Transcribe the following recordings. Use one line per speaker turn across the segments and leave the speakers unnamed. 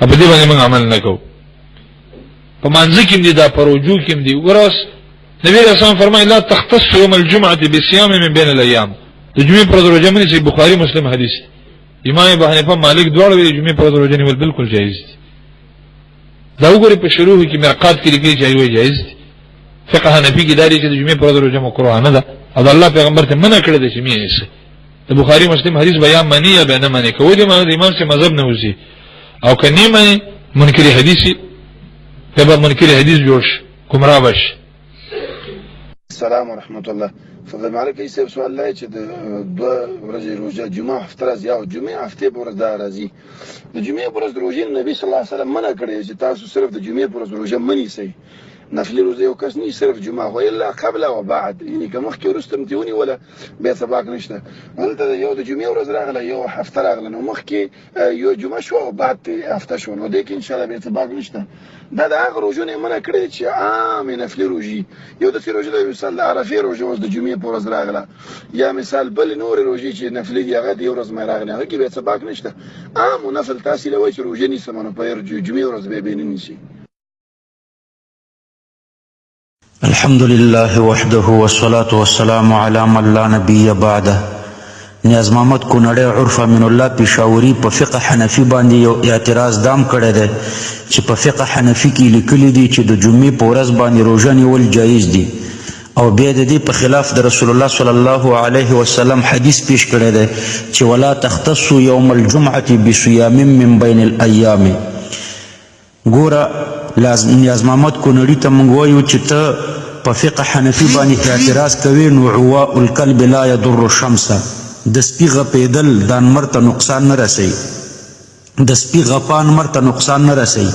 په دې باندې موږ عمل نه کوو. په مانځ کې دي، دا پروجو کې دي. ورس نبی رسول فرمایي: لا تختص يوم الجمعه بصيام من بين الايام. د جمعې پر ورځ روزه مني، بخاری مسلم حدیث. امام ابو حنیفه، مالک دواړه ویلي جمعې پر ورځ روزه نیول بالکل جایز دي. دا وګورئ، په شروع کې مرقات کې لیکلي چې وایي جایز دي. فقه حنفي کې داري چې د جمعې پر ورځ روزه مکروه نه ده او د الله پیغمبر ته منع کړی دی چې مې یې. د بخاری مسلم حدیث بیان منی یا نه منی کوي، د معنی د امام سے مذهب نه وځي، او کني منی منکر حدیثي ته به منکر حدیث جوړ شي، گمراه بش.
السلام ورحمت الله. فضل مالک صاحب، سوال دی چې د دوه ورځې روزه، جمعه هفته راځي او جمعه هفته پر ورځ دا راځي، د جمعې پر ورځ روزې نبی صلی الله علیه وسلم منع کړی چې تاسو صرف د جمعې پر ورځ روزه منی سي، نفلی روزه یو کس نه، صرف جمعه خو الا قبل او بعد، یعنی که مخکې وروسته م ونیوله بیا سباق نشته. دلته یو د جمعې ورځ راغله، یو هفته راغله، نو مخکې یو جمعه شو او بعد هفته شو، نو دې کې ان شاء الله بیا سباق نشته. دا د هغه روزو نه منع کړی چې عام نفلی روزي، یو د روزه د مثال د عرفې روزه اوس د جمعې پر ورځ راغله، یا مثال بل نور روزي چې نفلی دی، هغه د ورځ مې راغله، هغه کې بیا سباق نشته. عام نفل تاسو لوي چې روزه نیسم، نو په جمعې ورځ به نه نیسي.
الحمد لله وحده والصلاة والسلام على من لا نبي بعده. نیاز محمد کونړی عرف امین الله پېښوري په فقه حنفي باندې یو اعتراض دام کړی دی چې په فقه حنفي کې لیکلي دي چې د جمعې په ورځ باندې روژه نیول جایز دي، او بیا د دې په خلاف د رسول الله صلی الله علیه وسلم حدیث پیش کړی دی چې ولا تختصوا یوم الجمعة بصیام من بین الایام. ګوره نیاز محمد کونړي ته موږ وایو چې ته په فقه حنفي باندې اعتراض کوې، نو عواء الکلب لا یضر الشمس، د سپي غپېدل د نمر ته نقصان نه رسوي، د سپي غپا نمر ته نقصان نه رسوي.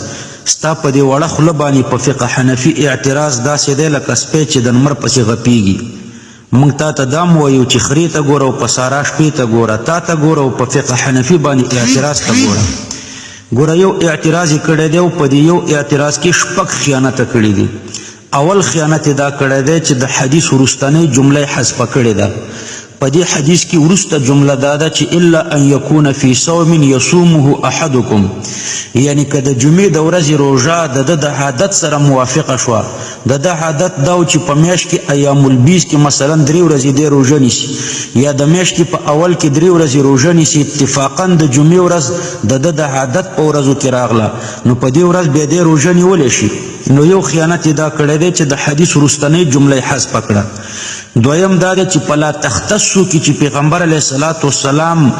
ستا په دې وړه خوله باندې په فقه حنفي اعتراض داسې دی لکه سپی چې د نمر پسې غپېږي. موږ تا ته دام وایو چې خرې ته ګوره او په سارا شپې ته ګوره، تا ته ګوره او په فقه حنفي باندې اعتراض ته ګوره. ګوره، یو اعتراض یې کړی دی او په دې یو اعتراض کې شپږ خیانته کړي دي. اول خیانت یې دا کړی دی چې د حدیث وروستنۍ جمله یې حذف کړې ده. په دې حدیث کې وروسته جمله دا ده چې الا ان یکون فی صوم یصومه احدکم، یعنی که د جمعې د ورځې روژه د ده د عادت سره موافقه شوه. د ده عادت دا و چې په میاشت کې ایام البیض کې مثلا درې ورځې دی روژه نیسي، یا د میاشتې په اول کې درې ورځې روژه نیسي، اتفاقا د جمعې ورځ د ده د عادت په ورځو کې راغله، نو په دې ورځ بیا دی روژه نیولی شي. نو یو خیانت یې دا کړی دی چې د حدیث وروستنۍ جمله یې حذف کړه. دویم دا دی چې په لا تختصو کې چې پیغمبر علیه الصلاة والسلام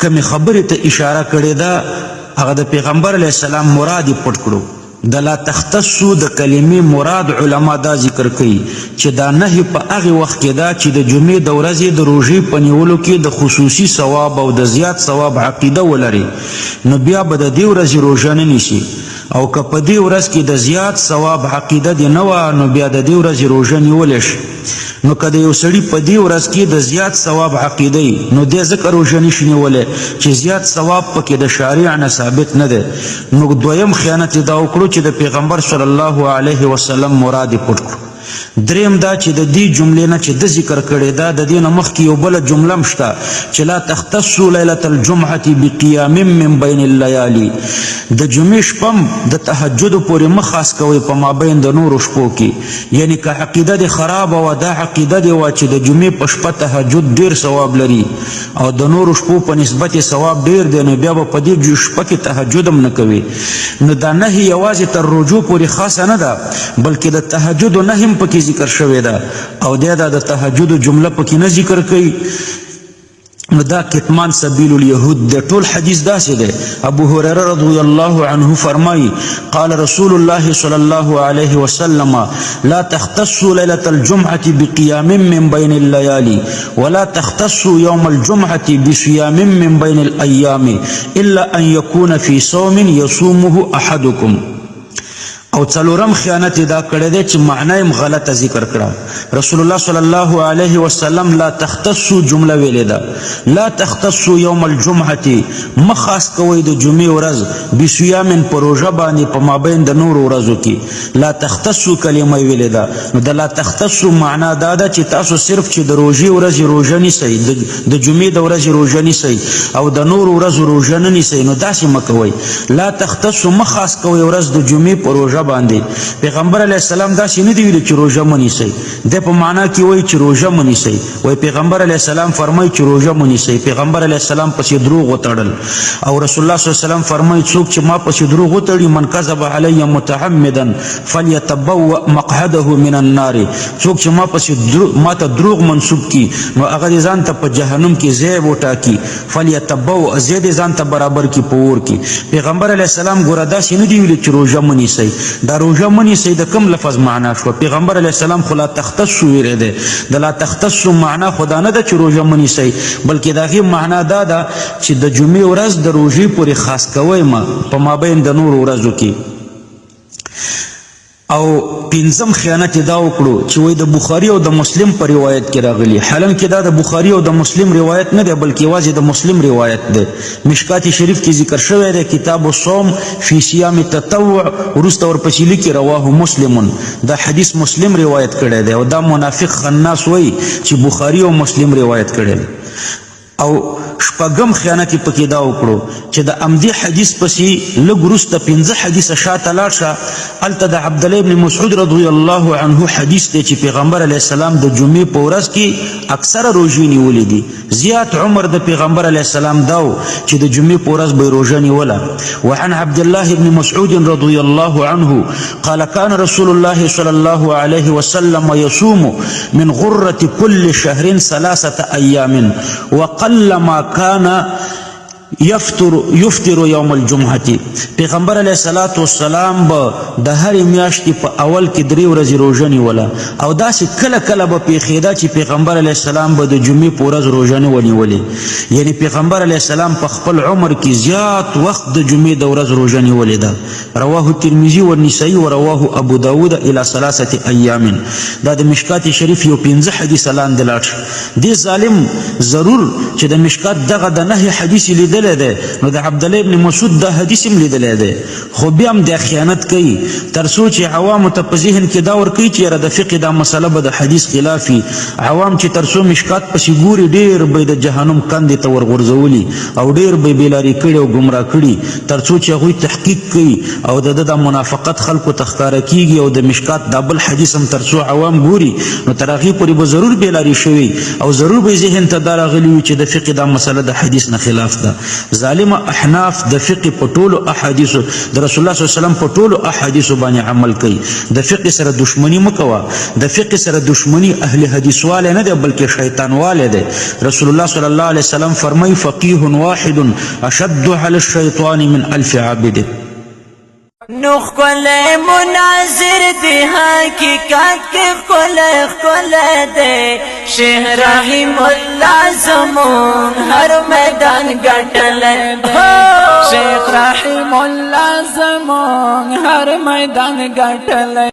کومې خبرې ته اشاره کړې ده، هغه د پیغمبر علیه السلام مراد یې پټ کړو. د لا تختصو د کلمې مراد علما دا ذکر کوي چې دا نهي په هغې وخت کې ده چې د جمعې د ورځې د روژې په نیولو کې د خصوصي ثواب او د زیات ثواب عقیده ولري، نو بیا به د دې ورځې روژه نه نیسي، او که په دې ورځ کې د زیات ثواب عقیده دې نه وه، نو بیا د دې ورځې روژه نیولی شي. نو که د یو سړي په دې ورځ کې د زیات ثواب عقیده وي، نو دی ځکه روژه نشي نیولی چې زیات ثواب پکې د شارع نه ثابت نه دی. نو دویم خیانت یې دا وکړو چې د پیغمبر صلی الله علیه وسلم مراد یې پټ کړو. دریم دا چې د دې جملې نه چې د ذکر کړې ده، د دې نه مخکې یو بله جمله هم شته چې لا تختصوا لیلة الجمعة بقیام من بین اللیالي، د جمعې شپه هم د تهجد پورې مه خاص کوئ په مابین د نورو شپو کې. یعنی که عقیده دې خرابه وه، دا عقیده دې وه چې د جمعې په شپه تهجد ډېر ثواب لري او د نورو شپو په نسبت یې ثواب ډېر دی، نو بیا به په دې شپه کې تهجد هم نه کوي. نو دا نهي یوازې تر رجوع پورې خاصه نه ده، بلکې د تهجد نهي هم پکې ذکر شوې ده، او دی دا د تهجد جمله پکې نه ذکر کوي. نو دا کتمان سبیل اليهود د ټول حدیث داسې دی. ابو هريره رضی الله عنه فرمایي: قال رسول الله صلی الله علیه وسلم لا تختصوا ليلة الجمعة بقيام من بين الليالي ولا تختصوا يوم الجمعة بصيام من بين الأيام إلا أن يكون في صوم يصومه أحدكم. او څلورم خیانت یې دا کړی دی چې معنا یې غلطه ذکر کړه. رسول الله صلی الله علیه وسلم لا تختصو جمله ویلې ده، لا تختصو یوم الجمعة، مه خاص کوئ د جمعې ورځ بصیام په روژه باندې په مابین د نورو ورځو کې. لا تختصو کلمه یې ویلې ده. نو د لا تختصو معنا دا ده چې تاسو صرف چې د روژې ورځې روژه نیسئ، د جمعې د ورځې روژه نیسئ او د نورو ورځو روژه نه نیسئ، نو داسې مه کوئ. لا تختصو مه خاص کوئ ورځ د جمعې په روژه باندې. پیغمبر علیه السلام داسې نه دی ویلي چې روژه مه نیسئ، دی په معنا کې وایي چې روژه مه نیسئ. وایي پیغمبر علیه السلام فرمایي چې روژه مه نیسئ. پیغمبر علیه السلام پسې دروغ وتړل او رسول الله صلی الله علیه وسلم فرمایي څوک چې ما پسې دروغ وتړي، من کذب علی متعمدا فلیتبوأ مقعده من النار، څوک چې ما پسې ما ته دروغ منسوب کی نو هغه دې ځان ته په جهنم کې ځای وټاکي. فلیتبوأ، ځای دې ځان ته برابر کی په اور کې. پیغمبر علیه السلام ګوره داسې نه دی ویلي چې روژه مه نیسئ. دا روژه مه نیسئ د کوم لفظ معنا شوه؟ پیغمبر علیه السلام خو لا تختصو ویلی دی. د لا تختصو معنا خو دا نه ده چې روژه مه نیسئ، بلکې د هغې معنا دا ده چې د جمعې ورځ د روژې پورې خاص کوئ مه په مابین د نورو ورځو کې. او پنځم خیانت یې دا وکړو چې وایي د بخاري او د مسلم په روایت کې راغلي، حالانکه دا د بخاري او د مسلم روایت نه دی، بلکې یوازې د مسلم روایت دی. مشکات شریف کې ذکر شوی دی، کتاب الصوم فی صیام التطوع، وروسته ورپسې لیکي رواه مسلم. دا حدیث مسلم روایت کړی دی او دا منافق خناس وایي چې بخاري او مسلم روایت کړی دی. او شپږم خیانت یې پکې دا وکړو چې د همدې حدیث پسې لږ وروسته 5 حدیثه شاته لاړ شه، هلته د عبدالله ابن مسعود رضی الله عنه حدیث دی چې پیغمبر علیه السلام د جمعې په ورځ کې اکثره روژې نیولې دي. زیات عمر د پیغمبر علیه السلام دا و چې د جمعې په ورځ به یې روژه نیوله. وعن عبد الله بن مسعود رضی الله عنه قال كان رسول الله صلى الله عليه وسلم يصوم من غرة كل شهر 3 أيام وقلما كان يفطر يوم الجمعة. پیغمبر علیه الصلاة والسلام به د هرې میاشتې په اول کې 3 ورځې روژه نیوله او داسې کله کله به پېښېده چې پیغمبر علیه السلام به د جمعې په ورځ روژه نه وه نیولې. یعنی پیغمبر علیه السلام په خپل عمر کې زیات وخت د جمعې د ورځ روژه نیولې ده. رواه الترمذي والنسائي ورواه ابو داود الى 3 أيام. دا د مشکات شریف یو 5 حدیث لاندې لاړ شو. دې ظالم ضرور چې د مشکات دغه د 9 حدیث لیدلی دی، نو د عبدالله ابن مسعود دا حدیث هم لیدلی دی، خو بیا هم دا خیانت کوي تر څو چې عوامو ته په ذهن کې دا ورکوي چې یاره د فقې دا مسله به د حدیث خلاف وي. عوام چې تر څو مشکات پسې ګوري ډېر به یې د جهنم کندې ته ورغورځولي او ډېر به یې بېلارې کړي او ګمراه کړي تر څو چې هغوی تحقیق کوي او د ده دا منافقت خلکو ته ښکاره کېږي. او د مشکات دا بل حدیث هم تر څو عوام ګوري نو تر هغې پورې به ضرور بېلارې شوي او ضرور به یې ذهن ته دا راغلي وي چې د فقې دا مسله د حدیث نه خلاف ده. ظالم احناف د فقه په ټولو احادیثو د رسول الله صلی الله علیه وسلم په ټولو احادیثو باندې عمل کوي. د فقه سره دښمني مه کوه، د فقه سره دښمني اهل حدیثوالی نه دی بلکې شیطانوالی دی. رسول الله صلی الله علیه وسلم فرمایي فقیه واحد اشد علی الشیطان من 1000 عابد.
نو ښکلی مناظر دی حقیقت کې ښکلی ښکلی دی، شیخ رحیم الله زمون هر میدان ګټلی دی،
شیخ رحیم الله زمون هر میدان ګټلی.